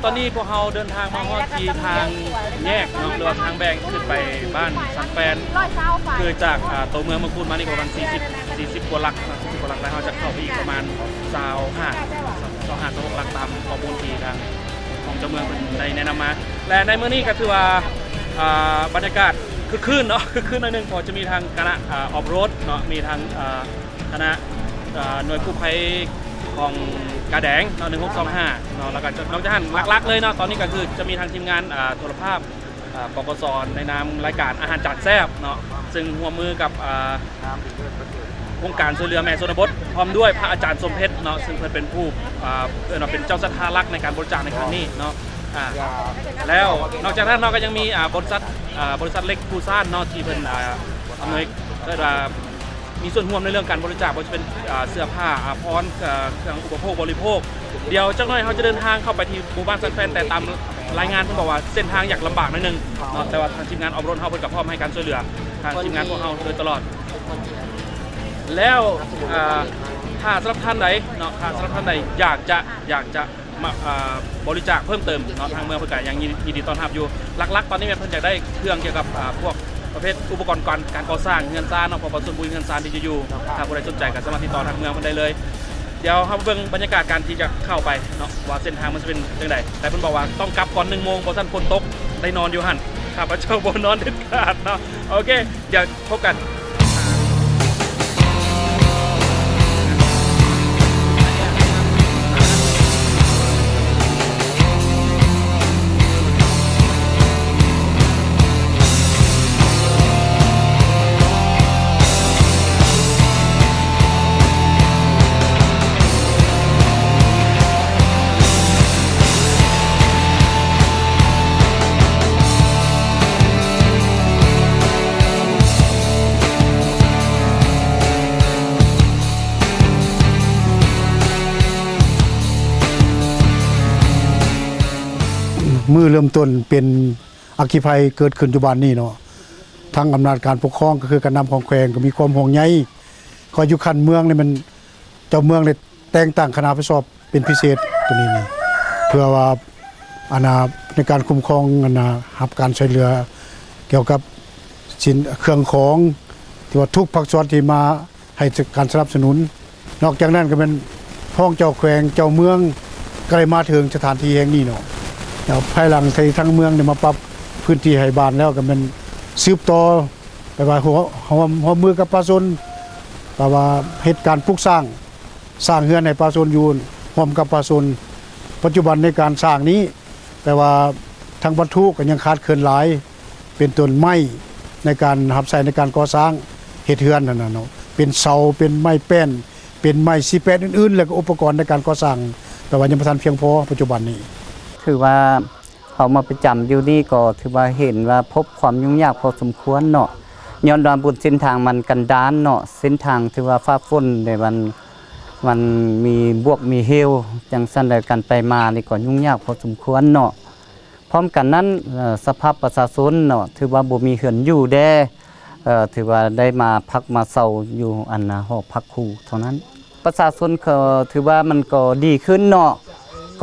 ຕອນນີ້ພວກເຮົາເດີນທາງມາຮອດທີ່ທາງແຍກເນາະ ຫຼືວ່າທາງແບ່ງຂຶ້ນໄປບ້ານສັນແປນ ຄືຈາກ ອ່າ ຕົວເມືອງເມືອງຄູນມານີ້ປະມານສີ່ສິບ ສີ່ສິບກວ່າຫຼັກເນາະ ສີ່ສິບກວ່າຫຼັກ ແລ້ວເຮົາຈະເຂົ້າໄປອີກປະມານຊາວຫ້າ ຊາວຫ້າ ຊາວຫົກຫຼັກ ຕາມຂໍ້ມູນທີ່ທາງຂອງເຈົ້າເມືອງເພິ່ນໄດ້ແນະນຳມາ. ແລະ ໃນມື້ນີ້ກໍຖືວ່າ ອ່າ ບັນຍາກາດຄຶກຄື້ນເນາະ ຄຶກຄື້ນໜ້ອຍໜຶ່ງ ເພາະຈະມີທາງຄະນະ ອ່າ off-road ເນາະ ມີທາງ ອ່າ ຄະນະ ເອີ ໜ່ວຍກູ້ໄພຂອງກາແດງເນາະ ໜຶ່ງຫົກສອງຫ້າເນາະ ແລ້ວກໍນອກຈາກນັ້ນ ຫຼັກໆເລີຍເນາະ ຕອນນີ້ກໍຄືຈະມີທາງທີມງານ ອ່າ ໂທລະພາບ ອ່າ ປກສ ໃນນາມລາຍການອາຫານຈານແຊບເນາະ ຊຶ່ງຮ່ວມມືກັບ ອ່າ ໂຄງການຊ່ວຍເຫຼືອແມ່ຊົນນະບົດ ພ້ອມດ້ວຍພະອາຈານສົມເພັດເນາະ ຊຶ່ງເພິ່ນເປັນຜູ້ ອ່າ ເອີ້ນວ່າເປັນເຈົ້າສັດທາຫຼັກໃນການບໍລິຈາກໃນຄັ້ງນີ້ເນາະ. ອ່າ ແລ້ວນອກຈາກນັ້ນເນາະ ກໍຍັງມີ ອ່າ ບໍລິສັດ ອ່າ ບໍລິສັດເຫຼັກພູຊານເນາະ ທີ່ເພິ່ນ ອ່າ ອຳນວຍ ເອີ້ນວ່າ ມີສ່ວນຮ່ວມໃນເລື່ອງການບໍລິຈາກ ບໍ່ວ່າຈະເປັນ ອ່າ ເສື້ອຜ້າ ອາພອນ ເອີ ເຄື່ອງອຸປະໂພກບໍລິໂພກ. ດຽວຈັກໜ້ອຍເຮົາຈະເດີນທາງເຂົ້າໄປທີ່ໝູ່ບ້ານສັນແປນ ແຕ່ຕາມລາຍງານເພິ່ນບອກວ່າເສັ້ນທາງຢາກລຳບາກໜ້ອຍໜຶ່ງເນາະ ແຕ່ວ່າທາງທີມງານອອຟໂຣດເຮົາເພິ່ນກໍພ້ອມໃຫ້ການຊ່ວຍເຫຼືອທາງທີມງານພວກເຮົາໂດຍຕະຫຼອດ. ແລ້ວ ອ່າ ຖ້າສຳລັບທ່ານໃດເນາະ ຖ້າສຳລັບທ່ານໃດຢາກຈະ ຢາກຈະ ມາ ອ່າ ບໍລິຈາກເພີ່ມເຕີມເນາະ ທາງເມືອງເພິ່ນກໍຍັງຍິນ ຍິນດີຕ້ອນຮັບຢູ່. ຫຼັກໆ ຕອນນີ້ແມ່ນເພິ່ນຢາກໄດ້ເຄື່ອງກ່ຽວກັບ ອ່າ ພວກປະເພດອຸປະກອນການ ການກໍ່ສ້າງເຮືອນຊານເນາະ ເພາະປະຊາຊົນບໍ່ມີເຮືອນຊານທີ່ຈະຢູ່. ຖ້າຜູ້ໃດສົນໃຈກໍສາມາດຕິດຕໍ່ທາງເມືອງເພິ່ນໄດ້ເລີຍ. ດຽວເຮົາມາເບິ່ງບັນຍາກາດການທີ່ຈະເຂົ້າໄປເນາະ ວ່າເສັ້ນທາງມັນຈະເປັນຈັ່ງໃດ. ແຕ່ເພິ່ນບອກວ່າຕ້ອງກັບກ່ອນໜຶ່ງໂມງ ບໍ່ຊັ້ນຝົນຕົກ ໄດ້ນອນຢູ່ຫັ້ນ. ຂ້າພະເຈົ້າບໍ່ນອນເດັດຂາດເນາະ. ໂອເຄ ດຽວ ພົບກັນ. ມື້ເລີ່ມຕົ້ນເປັນອັກຄີໄພເກີດຂຶ້ນຢູ່ບ້ານນີ້ເນາະ ທາງອຳນາດການປົກຄອງ ກໍຄືການນຳຂອງແຂວງ ກໍມີຄວາມຫ່ວງໃຍ ກໍຢູ່ຂັ້ນເມືອງນີ້ແມ່ນເຈົ້າເມືອງໄດ້ແຕ່ງຕັ້ງຄະນະຮັບຜິດຊອບເປັນພິເສດໂຕນີ້ນີ້ ເພື່ອວ່າ ອັນນ່າ ໃນການຄຸ້ມຄອງ ອັນນ່າ ຮັບການຊ່ວຍເຫຼືອກ່ຽວກັບສິ່ງເຄື່ອງຂອງ ທີ່ວ່າທຸກພາກສ່ວນທີ່ມາໃຫ້ການສະໜັບສະໜູນ. ນອກຈາກນັ້ນກໍແມ່ນຮອງເຈົ້າແຂວງເຈົ້າເມືອງກໍໄດ້ມາເຖິງສະຖານທີ່ແຫ່ງນີ້ເນາະ ແລ້ວພາຍຫຼັງທີ່ທາງເມືອງໄດ້ມາປັບພື້ນທີ່ໃຫ້ບ້ານແລ້ວ ກໍແມ່ນສືບຕໍ່ ແປວ່າຮ່ວມ ຮ່ວມມືກັບປະຊາຊົນ ແປວ່າເຮັດການປຸກສ້າງ ສ້າງເຮືອນໃຫ້ປະຊາຊົນຢູ່ຮ່ວມກັບປະຊາຊົນ. ປັດຈຸບັນໃນການສ້າງນີ້ ແປວ່າທາງວັດຖຸກໍຍັງຂາດເຂີນຫຼາຍ ເປັນຕົ້ນໄມ້ໃນການຮັບໃຊ້ໃນການກໍ່ສ້າງເຮັດເຮືອນຫັ້ນນະເນາະ ເປັນເສົາ ເປັນໄມ້ແປ້ນ ເປັນໄມ້ຊີແປນອື່ນໆ ແລະ ກໍອຸປະກອນໃນການກໍ່ສ້າງ ແປວ່າຍັງບໍ່ທັນພຽງພໍປັດຈຸບັນນີ້. ຖືວ່າເຮົາມາປະຈຳຢູ່ນີ້ກໍຖືວ່າເຫັນວ່າພົບຄວາມຫຍຸ້ງຍາກພໍສົມຄວນເນາະ ຍ້ອນວ່າບົນເສັ້ນທາງມັນກັນດານເນາະ ເສັ້ນທາງຖືວ່າຟ້າຝົນໃນວັນ ມັນມີບວກມີເຫວ ຈັ່ງຊັ້ນແລ້ວການໄປມານີ້ກໍຫຍຸ້ງຍາກພໍສົມຄວນເນາະ. ພ້ອມກັນນັ້ນ ເອີ ສະພາບປະຊາຊົນເນາະ ຖືວ່າບໍ່ມີເຮືອນຢູ່ແດ່ ເອີ ຖືວ່າໄດ້ມາພັກມາເຊົາຢູ່ອັນນາ ຫໍພັກຄູເທົ່ານັ້ນ. ປະຊາຊົນກໍຖືວ່າມັນກໍດີຂຶ້ນເນາະ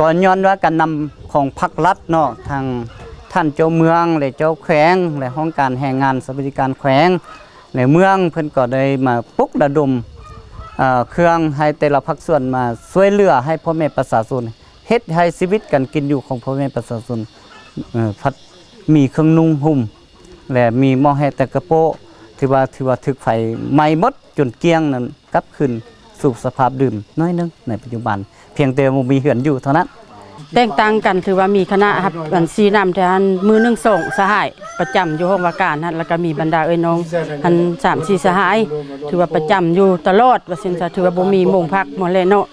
ກໍຍ້ອນວ່າການນຳຂອງພັກລັດເນາະ ທາງທ່ານເຈົ້າເມືອງ ແລະ ເຈົ້າແຂວງ ແລະ ຫ້ອງການແຮງງານ ສະຫວັດດີການແຂວງ ໃນເມືອງ ເພິ່ນກໍໄດ້ມາປຸກລະດົມ ເອີ ເຄື່ອງໃຫ້ແຕ່ລະພາກສ່ວນມາຊ່ວຍເຫຼືອໃຫ້ພໍ່ແມ່ປະຊາຊົນ ເຮັດໃຫ້ຊີວິດການກິນຢູ່ຂອງພໍ່ແມ່ປະຊາຊົນ ເອີ ພັດມີເຄື່ອງນຸ່ງຫຸ່ມ ແລະ ມີໝໍ້ແຮແຕ່ກະໂປະ ທີ່ວ່າ ຖືວ່າຖືກໄຟໄໝ້ໝົດຈົນກ້ຽງນັ້ນ ກັບຄືນສູ່ສະພາບເດີມໜ້ອຍໜຶ່ງໃນປັດຈຸບັນ ພຽງແຕ່ບໍ່ມີເຮືອນຢູ່ເທົ່ານັ້ນ. ແຕ່ງຕັ້ງກັນ ຖືວ່າມີຄະນະຮັບອັນຊີ້ນຳແຕ່ຫັ້ນ ມື້ໜຶ່ງສອງສະຫາຍປະຈຳຢູ່ຫ້ອງວ່າການຫັ້ນ ແລ້ວກະມີບັນດາເອື້ອຍນ້ອງຫັ້ນສາມສີ່ສະຫາຍ ຖືວ່າປະຈຳຢູ່ຕະຫຼອດວ່າຊັ້ນຊະ ຖືວ່າບໍ່ມີໂມງພັກໝົດແຫຼະເນາະ.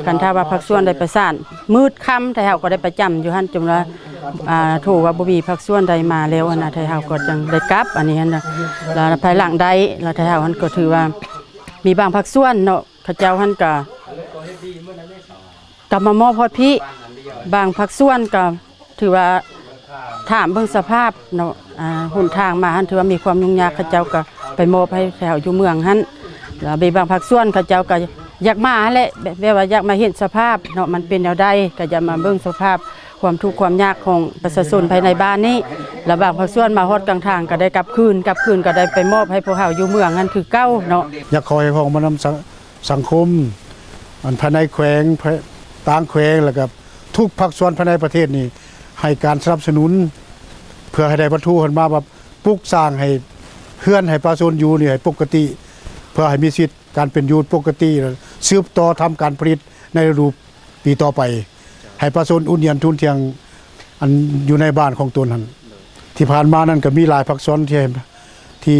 ຄັນຖ້າວ່າພາກສ່ວນໃດປະສານ ມືດຄ່ຳໄທເຮົາກໍໄດ້ປະຈຳຢູ່ຫັ້ນ ຈົນວ່າ ອ່າ ໂທວ່າບໍ່ມີພາກສ່ວນໃດມາແລ້ວຫັ້ນນະ ໄທເຮົາກໍຈັ່ງໄດ້ກັບອັນນີ້ຫັ້ນນະ. ແລ້ວພາຍຫຼັງໄດ້ ແລ້ວໄທເຮົາຫັ້ນກໍຖືວ່າມີບາງພາກສ່ວນເນາະ ເຂົາເຈົ້າຫັ້ນກໍ ກໍມາມອບຮອດພີ້ ບາງພາກສ່ວນກໍຖືວ່າຖາມເບິ່ງສະພາບເນາະ ອ່າ ຫົນທາງມາຫັ້ນຖືວ່າມີຄວາມຫຍຸ້ງຍາກ ເຂົາເຈົ້າກໍໄປມອບໃຫ້ແຖວຢູ່ເມືອງຫັ້ນ. ແລ້ວມີບາງພາກສ່ວນເຂົາເຈົ້າກໍຢາກມາຫັ້ນແຫຼະ ແບບ ແບບວ່າຢາກມາເຫັນສະພາບເນາະ ມັນເປັນແນວໃດ ກໍຢາກມາເບິ່ງສະພາບ ຄວາມທຸກຄວາມຍາກຂອງປະຊາຊົນພາຍໃນບ້ານນີ້ ລະບາງພາກສ່ວນມາຮອດກາງທາງກໍໄດ້ກັບຄືນ, ກັບຄືນກໍໄດ້ໄປມອບໃຫ້ພວກເຮົາຢູ່ເມືອງຫັ້ນຄືເກົ່າເນາະ. ຢາກຂໍຮຽກຮ້ອງມານຳສັງ ສັງຄົມ ອັນພາຍໃນແຂວງ ພາຍ ຕ່າງແຂວງ ແລ້ວກໍທຸກພາກສ່ວນພາຍໃນປະເທດນີ້ ໃຫ້ການສະໜັບສະໜູນ ເພື່ອໃຫ້ໄດ້ວັດຖຸຫັ້ນມາ ແບບປຸກສ້າງໃຫ້ເຮືອນໃຫ້ປະຊາຊົນຢູ່ນີ້ໃຫ້ປົກກະຕິ ເພື່ອໃຫ້ມີຊີວິດການເປັນຢູ່ປົກກະຕິ ແລະ ສືບຕໍ່ທຳການຜະລິດໃນລະດູ ປີຕໍ່ໄປ ໃຫ້ປະຊາຊົນອຸ່ນຍຽນທຸ່ນທ່ຽງ ອັນຢູ່ໃນບ້ານຂອງຕົນຫັ້ນ. ທີ່ຜ່ານມານັ້ນກໍມີຫຼາຍພາກສ່ວນທີ່ ທີ່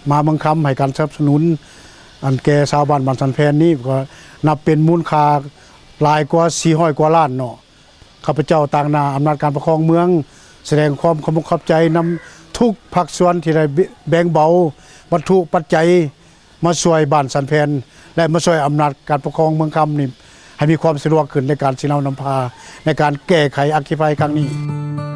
ມາເມືອງຄຳໃຫ້ການສະໜັບສະໜູນ ອັນແກ່ຊາວບ້ານ ບ້ານສັນແພນນີ້ ກໍນັບເປັນມູນຄ່າຫຼາຍກວ່າສີ່ຮ້ອຍກວ່າລ້ານເນາະ. ຂ້າພະເຈົ້າຕາງໜ້າອຳນາດການປົກຄອງເມືອງ ສະແດງຄວາມຂອບອົກຂອບໃຈນຳທຸກພາກສ່ວນທີ່ໄດ້ແບ່ງເບົາວັດຖຸປັດໄຈ ມາຊ່ວຍບ້ານສັນແພນ ແລະ ມາຊ່ວຍອຳນາດການປົກຄອງເມືອງຄຳນີ້ ໃຫ້ມີຄວາມສະດວກຂຶ້ນໃນການຊີ້ນຳນຳພາ ໃນການແກ້ໄຂອັກຄີໄພຄັ້ງນີ້.